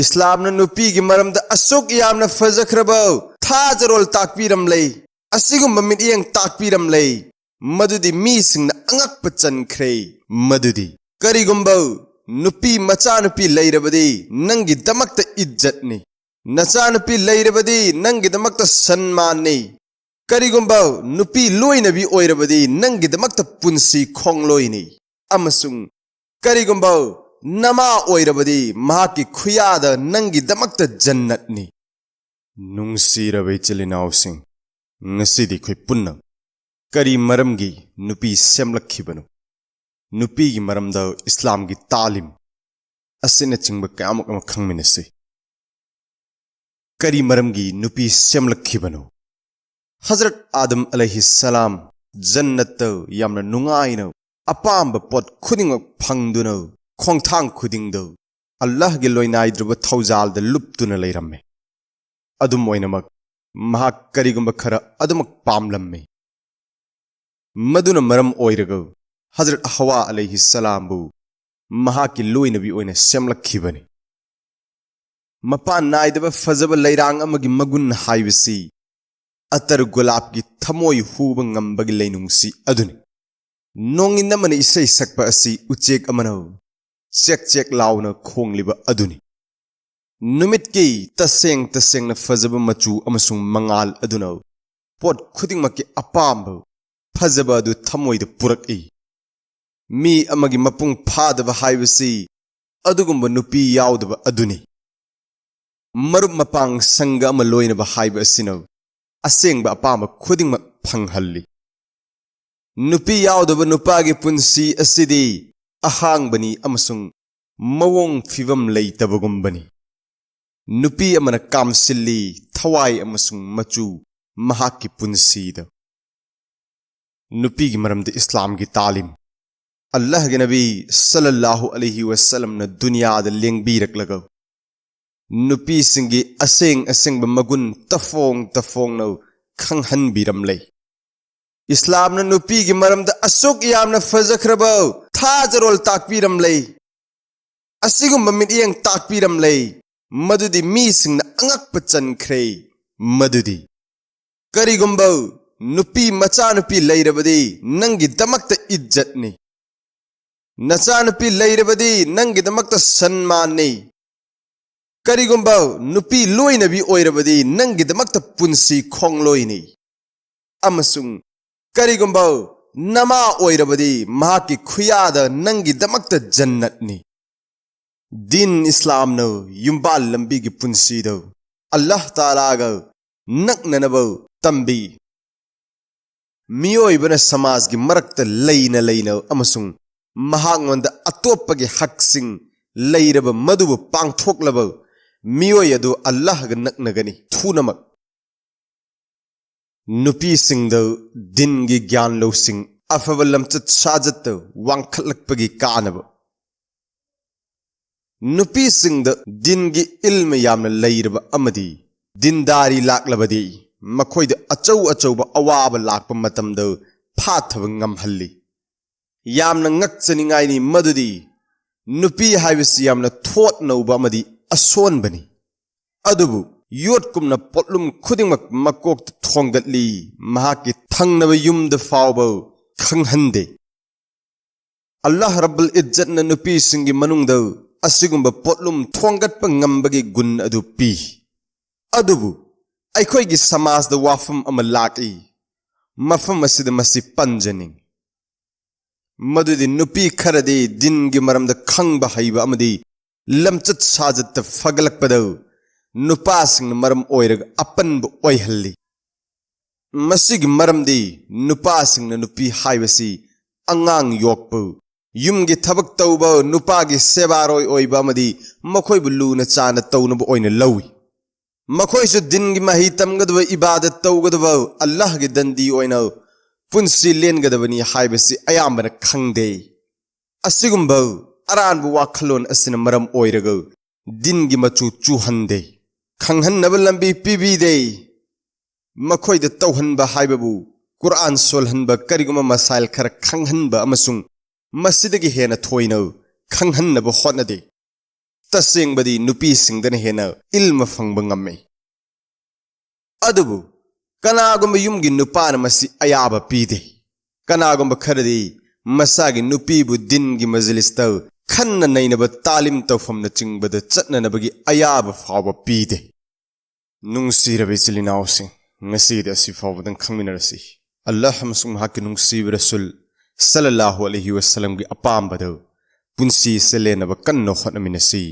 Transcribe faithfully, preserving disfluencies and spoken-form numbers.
ꯏꯁꯂꯥꯝꯅ ꯅꯨꯄꯤꯒꯤ ꯃꯔꯝꯗ ꯑꯁꯨꯛ ꯌꯥꯝꯅ ꯐꯖꯈ꯭ꯔꯕ ꯊꯥꯖꯔꯣꯜ ꯇꯥꯛꯄꯤꯔꯝꯂꯦ, ꯑꯁꯤꯒꯨꯝꯕ ꯃꯤꯠꯌꯦꯡ ꯇꯥꯛꯄꯤꯔꯝꯂꯦ, ꯃꯗꯨꯗꯤ ꯃꯤꯁꯤꯡꯅ ꯑꯉꯛꯄ ꯆꯟꯈ꯭ꯔꯦ꯫ ꯃꯗꯨꯗꯤ ꯀꯔꯤꯒꯨꯝꯕ ꯅꯨꯄꯤ ꯃꯆꯥꯅꯨꯄꯤ ꯂꯩꯔꯕꯗꯤ ꯅꯪꯒꯤꯗꯃꯛꯇ ꯏꯖꯠꯅꯤ, ꯅꯆꯥꯅꯨꯄꯤ ꯂꯩꯔꯕꯗꯤ ꯅꯪꯒꯤꯗꯃꯛꯇ ꯁꯟꯃꯥꯟꯅꯤ, ꯀꯔꯤꯒꯨꯝꯕ ꯅꯨꯄꯤ ꯂꯣꯏꯅꯕꯤ ꯑꯣꯏꯔꯕꯗꯤ ꯅꯪꯒꯤꯗꯃꯛꯇ ꯄꯨꯟꯁꯤ ꯈꯣꯡꯂꯣꯏꯅꯤ, ꯑꯃꯁꯨꯡ ꯀꯔꯤꯒꯨꯝꯕ ꯅꯃꯥ ꯑꯣꯏꯔꯕꯗꯤ ꯃꯍꯥꯛꯀꯤ ꯈꯨꯌꯥꯗ ꯅꯪꯒꯤꯗꯃꯛꯇ ꯖꯟꯅꯠꯅꯤ꯫ ꯅꯨꯡꯁꯤꯔꯕ ꯏꯆꯤꯜ ꯏꯅꯥꯎꯁꯤꯡ, ꯉꯁꯤꯗꯤ ꯑꯩꯈꯣꯏ ꯄꯨꯟꯅ ꯀꯔꯤ ꯃꯔꯝꯒꯤ ꯅꯨꯄꯤ ꯁꯦꯝꯂꯛꯈꯤꯕꯅꯣ? ꯅꯨꯄꯤꯒꯤ ꯃꯔꯝꯗ ꯏꯁꯂꯥꯝꯒꯤ ꯇꯥꯂꯤꯝ ꯑꯁꯤꯅꯆꯤꯡꯕ ꯀꯌꯥꯃꯨꯛ ꯑꯃ ꯈꯪꯃꯤꯟꯅꯁꯤ꯫ ꯀꯔꯤ ꯃꯔꯝꯒꯤ ꯅꯨꯄꯤ ꯁꯦꯝꯂꯛꯈꯤꯕꯅꯣ? ꯍꯖꯔꯠ ꯑꯥꯗꯝ ꯑꯂꯩꯍꯤ ꯁꯂꯥꯝ ꯖꯟꯅꯠꯇ ꯌꯥꯝꯅ ꯅꯨꯡꯉꯥꯏꯅ ꯑꯄꯥꯝꯕ ꯄꯣꯠ ꯈꯨꯗꯤꯡꯃꯛ ꯐꯪꯗꯨꯅ ꯈꯣꯡꯊꯥꯡ ꯈꯨꯗꯤꯡꯗ ꯑꯜꯂꯥꯍꯒꯤ ꯂꯣꯏꯅꯥꯏꯗ꯭ꯔꯕ ꯊꯧꯖꯥꯜꯗ ꯂꯨꯞꯇꯨꯅ ꯂꯩꯔꯝꯃꯤ꯫ ꯑꯗꯨꯝ ꯑꯣꯏꯅꯃꯛ, ꯃꯍꯥꯛ ꯀꯔꯤꯒꯨꯝꯕ ꯈꯔ ꯑꯗꯨꯃꯛ ꯄꯥꯝꯂꯝꯃꯤ꯫ ꯃꯗꯨꯅ ꯃꯔꯝ ꯑꯣꯏꯔꯒ ꯍꯖꯔꯠ ꯍꯋꯥ ꯑꯂꯩꯍꯤ ꯁꯂꯥꯝꯕꯨ ꯃꯍꯥꯛꯀꯤ ꯂꯣꯏꯅꯕꯤ ꯑꯣꯏꯅ ꯁꯦꯝꯂꯛꯈꯤꯕꯅꯤ꯫ ꯃꯄꯥꯟ ꯅꯥꯏꯗꯕ ꯐꯖꯕ ꯂꯩꯔꯥꯡ ꯑꯃꯒꯤ ꯃꯒꯨꯟ ꯍꯥꯏꯕꯁꯤ ꯑꯇꯔ ꯒꯨꯂꯥꯞꯀꯤ ꯊꯃꯣꯏ ꯍꯨꯕ ꯉꯝꯕꯒꯤ ꯂꯩꯅꯨꯡꯁꯤ ꯑꯗꯨꯅꯤ꯫ ꯅꯣꯡꯏꯟ ꯑꯃꯅ ꯏꯁꯩ ꯁꯛꯄ ꯑꯁꯤ ꯎꯆꯦꯛ ꯑꯃꯅ ꯆꯦꯛ ꯆꯦꯛ ꯂꯥꯎꯅ ꯈꯣꯡꯂꯤꯕ ꯑꯗꯨꯅꯤ꯫ ꯅꯨꯃꯤꯠꯀꯤ ꯇꯁꯦꯡ ꯇꯁꯦꯡꯅ ꯐꯖꯕ ꯃꯆꯨ ꯑꯃꯁꯨꯡ ꯃꯉꯥꯜ ꯑꯗꯨꯅ ꯄꯣꯠ ꯈꯨꯗꯤꯡꯃꯛꯀꯤ ꯑꯄꯥꯝꯕ ꯐꯖꯕ ꯑꯗꯨ ꯊꯃꯣꯏꯗ ꯄꯨꯔꯛꯏ꯫ ꯃꯤ ꯑꯃꯒꯤ ꯃꯄꯨꯡ ꯐꯥꯗꯕ ꯍꯥꯏꯕꯁꯤ ꯑꯗꯨꯒꯨꯝꯕ ꯅꯨꯄꯤ ꯌꯥꯎꯗꯕ ꯑꯗꯨꯅꯤ꯫ ꯃꯔꯨꯞ ꯃꯄꯥꯡ ꯁꯪꯒ ꯑꯃ ꯂꯣꯏꯅꯕ ꯍꯥꯏꯕ ꯑꯁꯤꯅ ꯑꯁꯦꯡꯕ ꯑꯄꯥꯝꯕ ꯈꯨꯗꯤꯡꯃꯛ ꯐꯪꯍꯜꯂꯤ꯫ ꯅꯨꯄꯤ ꯌꯥꯎꯗꯕ ꯅꯨꯄꯥꯒꯤ ꯄꯨꯟꯁꯤ ꯑꯁꯤꯗꯤ ꯑꯍꯥꯡꯕꯅꯤ ꯑꯃꯁꯨꯡ ꯃꯑꯣꯡ ꯐꯤꯕꯝ ꯂꯩꯇꯕꯒꯨꯝꯕꯅꯤ꯫ ꯅꯨꯄꯤ ꯑꯃꯅ ꯀꯥꯝꯁꯤꯜꯂꯤ ꯊꯋꯥꯏ ꯑꯃꯁꯨꯡ ꯃꯆꯨ ꯃꯍꯥꯛꯀꯤ ꯄꯨꯟꯁꯤꯗ꯫ ꯅꯨꯄꯤꯒꯤ ꯃꯔꯝꯗ ꯏꯁꯂꯥꯝꯒꯤ ꯇꯥꯂꯤꯝ꯫ ꯑꯜꯂꯥꯍꯒꯤ ꯅꯕꯤ ꯁꯜꯂꯜꯂꯥꯍꯨ ꯑꯂꯩꯍꯤ ꯋꯁꯜꯂꯝꯅ ꯗꯨꯅꯤꯌꯥꯗ ꯂꯦꯡꯕꯤꯔꯛꯂꯒ ꯅꯨꯄꯤꯁꯤꯡꯒꯤ ꯑꯁꯦꯡ ꯑꯁꯦꯡꯕ ꯃꯒꯨꯟ ꯇꯐꯣꯡ ꯇꯐꯣꯡꯅ ꯈꯪꯍꯟꯕꯤꯔꯝꯂꯦ꯫ ꯏꯁꯂꯥꯝꯅ ꯅꯨꯄꯤꯒꯤ ꯃꯔꯝꯗ ꯑꯁꯨꯛ ꯌꯥꯝꯅ ꯐꯖꯈ꯭ꯔꯕ ꯊꯥꯖꯔꯣꯜ ꯇꯥꯛꯄꯤꯔꯝꯂꯦ, ꯑꯁꯤꯒꯨꯝꯕ ꯃꯤꯠꯌꯦꯡ ꯇꯥꯛꯄꯤꯔꯝꯂꯦ꯫ ꯃꯗꯨꯗꯤ ꯃꯤꯁꯤꯡꯅ ꯑꯉꯛꯄ ꯆꯟꯈ꯭ꯔꯦ꯫ ꯃꯗꯨꯗꯤ ꯀꯔꯤꯒꯨꯝꯕ ꯅꯨꯄꯤ ꯃꯆꯥꯅꯨꯄꯤ ꯂꯩꯔꯕꯗꯤ ꯅꯪꯒꯤꯗꯃꯛꯇ ꯏꯖꯠꯅꯤ꯫ ꯅꯆꯥꯅꯨꯄꯤ ꯂꯩꯔꯕꯗꯤ ꯅꯪꯒꯤꯗꯃꯛꯇ ꯁꯟꯃꯥꯟꯅꯤ꯫ ꯀꯔꯤꯒꯨꯝꯕ ꯅꯨꯄꯤ ꯂꯣꯏꯅꯕꯤ ꯑꯣꯏꯔꯕꯗꯤ ꯅꯪꯒꯤꯗꯃꯛꯇ ꯄꯨꯟꯁꯤ ꯈꯣꯡꯂꯣꯏꯅꯤ꯫ ꯑꯃꯁꯨꯡ ꯀꯔꯤꯒꯨꯝꯕ ꯅꯃꯥ ꯑꯣꯏꯔꯕꯗꯤ ꯃꯍꯥꯛꯀꯤ ꯈꯨꯌꯥꯗ ꯅꯪꯒꯤꯗꯃꯛꯇ ꯖꯟꯅꯠꯅꯤ꯫ ꯗꯤꯟ ꯏꯁꯂꯥꯝꯅ ꯌꯨꯝꯕꯥꯜ ꯂꯝꯕꯤꯒꯤ ꯄꯨꯟꯁꯤꯗ ꯑꯜꯂꯥꯍ ꯇꯥꯂꯥꯒ ꯅꯛꯅꯅꯕ ꯇꯝꯕꯤ꯫ ꯃꯤꯑꯣꯏꯕꯅ ꯁꯃꯥꯖꯒꯤ ꯃꯔꯛꯇ ꯂꯩꯅ ꯂꯩꯅ ꯑꯃꯁꯨꯡ ꯃꯍꯥꯛꯉꯣꯟꯗ ꯑꯇꯣꯞꯄꯒꯤ ꯍꯛꯁꯤꯡ ꯂꯩꯔꯕ ꯃꯗꯨꯕꯨ ꯄꯥꯡꯊꯣꯛꯂꯕ ꯃꯤꯑꯣꯏ ꯑꯗꯨ ꯑꯜꯂꯥꯍꯒ ꯅꯛꯅꯒꯅꯤ꯫ ꯊꯨꯅꯃꯛ ꯅꯨꯄꯤꯁꯤꯡꯗ ꯗꯤꯟꯒꯤ ꯒ꯭ꯌꯥꯟ ꯂꯧꯁꯤꯡ, ꯑꯐꯕ ꯂꯝꯆꯠ ꯁꯥꯖꯠꯇ ꯋꯥꯡꯈꯠꯂꯛꯄꯒꯤ ꯀꯥꯟꯅꯕ꯫ ꯅꯨꯄꯤꯁꯤꯡꯗ ꯗꯤꯟꯒꯤ ꯏꯜꯃ ꯌꯥꯝꯅ ꯂꯩꯔꯕ ꯑꯃꯗꯤ ꯗꯤꯟꯗꯥꯔꯤ ꯂꯥꯛꯂꯕꯗꯤ ꯃꯈꯣꯏꯗ ꯑꯆꯧ ꯑꯆꯧꯕ ꯑꯋꯥꯕ ꯂꯥꯛꯄ ꯃꯇꯝꯗ ꯐꯥꯊꯕ ꯉꯝꯍꯜꯂꯤ꯫ ꯌꯥꯝꯅ ꯉꯛꯆꯅꯤꯡꯉꯥꯏꯅꯤ ꯃꯗꯨꯗꯤ ꯅꯨꯄꯤ ꯍꯥꯏꯕꯁꯤ ꯌꯥꯝꯅ ꯊꯣꯠ ꯅꯧꯕ ꯑꯃꯗꯤ ꯑꯁꯣꯟꯕꯅꯤ꯫ ꯑꯗꯨꯕꯨ ꯌꯣꯠꯀꯨꯝꯅ ꯄꯣꯠꯂꯨꯝ ꯈꯨꯗꯤꯡꯃꯛ ꯃꯀꯣꯛꯇ ꯊꯣꯡꯒꯠꯂꯤ, ꯃꯍꯥꯛꯀꯤ ꯊꯪꯅꯕ ꯌꯨꯝꯗ ꯐꯥꯎꯕ ꯈꯪꯍꯟꯗꯦ꯫ ꯑꯜꯂꯥꯍ ꯔꯕꯨꯜ ꯏꯖꯠꯅ ꯅꯨꯄꯤꯁꯤꯡꯒꯤ ꯃꯅꯨꯡꯗ ꯑꯁꯤꯒꯨꯝꯕ ꯄꯣꯠꯂꯨꯝ ꯊꯣꯡꯒꯠꯄ ꯉꯝꯕꯒꯤ ꯒꯨꯟ ꯑꯗꯨ ꯄꯤ꯫ ꯑꯗꯨꯕꯨ ꯑꯩꯈꯣꯏꯒꯤ ꯁꯃꯥꯖꯗ ꯋꯥꯐꯝ ꯑꯃ ꯂꯥꯛꯏ꯫ ꯃꯐꯝ ꯑꯁꯤꯗ ꯃꯁꯤ ꯄꯟꯖꯅꯤꯡꯏ꯫ ꯃꯗꯨꯗꯤ ꯅꯨꯄꯤ ꯈꯔꯗꯤ ꯗꯤꯟꯒꯤ ꯃꯔꯝꯗ ꯈꯪꯕ ꯍꯩꯕ ꯑꯃꯗꯤ ꯂꯝꯆꯠ ꯁꯥꯖꯠꯇ ꯐꯒꯠꯂꯛꯄꯗ ꯅꯨꯄꯥꯁꯤꯡꯅ ꯃꯔꯝ ꯑꯣꯏꯔꯒ ꯑꯄꯟꯕ ꯑꯣꯏꯍꯜꯂꯤ꯫ ꯃꯁꯤꯒꯤ ꯃꯔꯝꯗꯤ ꯅꯨꯄꯥꯁꯤꯡꯅ ꯅꯨꯄꯤ ꯍꯥꯏꯕꯁꯤ ꯑꯉꯥꯡ ꯌꯣꯛꯄ, ꯌꯨꯝꯒꯤ ꯊꯕꯛ ꯇꯧꯕ, ꯅꯨꯄꯥꯒꯤ ꯁꯦꯕꯥꯔꯣꯏ ꯑꯣꯏꯕ ꯑꯃꯗꯤ ꯃꯈꯣꯏꯕꯨ ꯂꯨꯅ ꯆꯥꯅ ꯇꯧꯅꯕ ꯑꯣꯏꯅ ꯂꯧꯏ꯫ ꯃꯈꯣꯏꯁꯨ ꯗꯤꯟꯒꯤ ꯃꯍꯩ ꯇꯝꯒꯗꯕ, ꯏꯕꯥꯗꯠ ꯇꯧꯒꯗꯕ, ꯑꯜꯂꯥꯍꯒꯤ ꯗꯟꯗꯤ ꯑꯣꯏꯅ ꯄꯨꯟꯁꯤ ꯂꯦꯟꯒꯗꯕꯅꯤ ꯍꯥꯏꯕꯁꯤ ꯑꯌꯥꯝꯕꯅ ꯈꯪꯗꯦ꯫ ꯑꯁꯤꯒꯨꯝꯕ ꯑꯔꯥꯟꯕ ꯋꯥꯈꯜꯂꯣꯟ ꯑꯁꯤꯅ ꯃꯔꯝ ꯑꯣꯏꯔꯒ ꯗꯤꯟꯒꯤ ꯃꯆꯨ ꯆꯨꯍꯟꯗꯦ, ꯈꯪꯍꯟꯅꯕ ꯂꯝꯕꯤ ꯄꯤꯕꯤꯗꯦ꯫ ꯃꯈꯣꯏꯗ ꯇꯧꯍꯟꯕ ꯍꯥꯏꯕꯕꯨ ꯀꯨꯔꯑꯥꯟ ꯁꯣꯜꯍꯟꯕ, ꯀꯔꯤꯒꯨꯝꯕ ꯃꯁꯥꯏꯜ ꯈꯔ ꯈꯪꯍꯟꯕ ꯑꯃꯁꯨꯡ ꯃꯁꯤꯗꯒꯤ ꯍꯦꯟꯅ ꯊꯣꯏꯅ ꯈꯪꯍꯟꯅꯕ ꯍꯣꯠꯅꯗꯦ꯫ ꯇꯁꯦꯡꯕꯗꯤ ꯅꯨꯄꯤꯁꯤꯡꯗꯅ ꯍꯦꯟꯅ ꯏꯜꯃ ꯐꯪꯕ ꯉꯝꯃꯤ꯫ ꯑꯗꯨꯕꯨ ꯀꯅꯥꯒꯨꯝꯕ ꯌꯨꯝꯒꯤ ꯅꯨꯄꯥꯅ ꯃꯁꯤ ꯑꯌꯥꯕ ꯄꯤꯗꯦ꯫ ꯀꯅꯥꯒꯨꯝꯕ ꯈꯔꯗꯤ ꯃꯁꯥꯒꯤ ꯅꯨꯄꯤꯕꯨ ꯗꯤꯟꯒꯤ ꯃꯖꯂꯤꯁꯇ ꯈꯟꯅ ꯅꯩꯅꯕ ꯇꯥꯂꯤꯝ ꯇꯧꯐꯝꯅꯆꯤꯡꯕꯗ ꯆꯠꯅꯅꯕꯒꯤ ꯑꯌꯥꯕ ꯐꯥꯎꯕ ꯄꯤꯗꯦ꯫ ꯅꯨꯡꯁꯤꯔꯕ ꯏꯆꯤꯜ ꯏꯅꯥꯎꯁꯤꯡ, ꯉꯁꯤꯒꯤꯗꯤ ꯑꯁꯤ ꯐꯥꯎꯕꯗꯪ ꯈꯪꯃꯤꯟꯅꯔꯁꯤ꯫ ꯑꯜꯂꯥꯍ ꯑꯃꯁꯨꯡ ꯃꯍꯥꯛꯀꯤ ꯅꯨꯡꯁꯤꯕ ꯔꯁꯨꯜ ꯁꯜꯂꯜꯂꯥꯍꯨ ꯑꯂꯩꯍꯤ ꯋꯁꯜꯂꯝꯒꯤ ꯑꯄꯥꯝꯕꯗꯨ ꯄꯨꯟꯁꯤ ꯑꯁꯤ ꯂꯦꯟꯅꯕ ꯀꯟꯅ ꯍꯣꯠꯅꯃꯤꯟꯅꯁꯤ꯫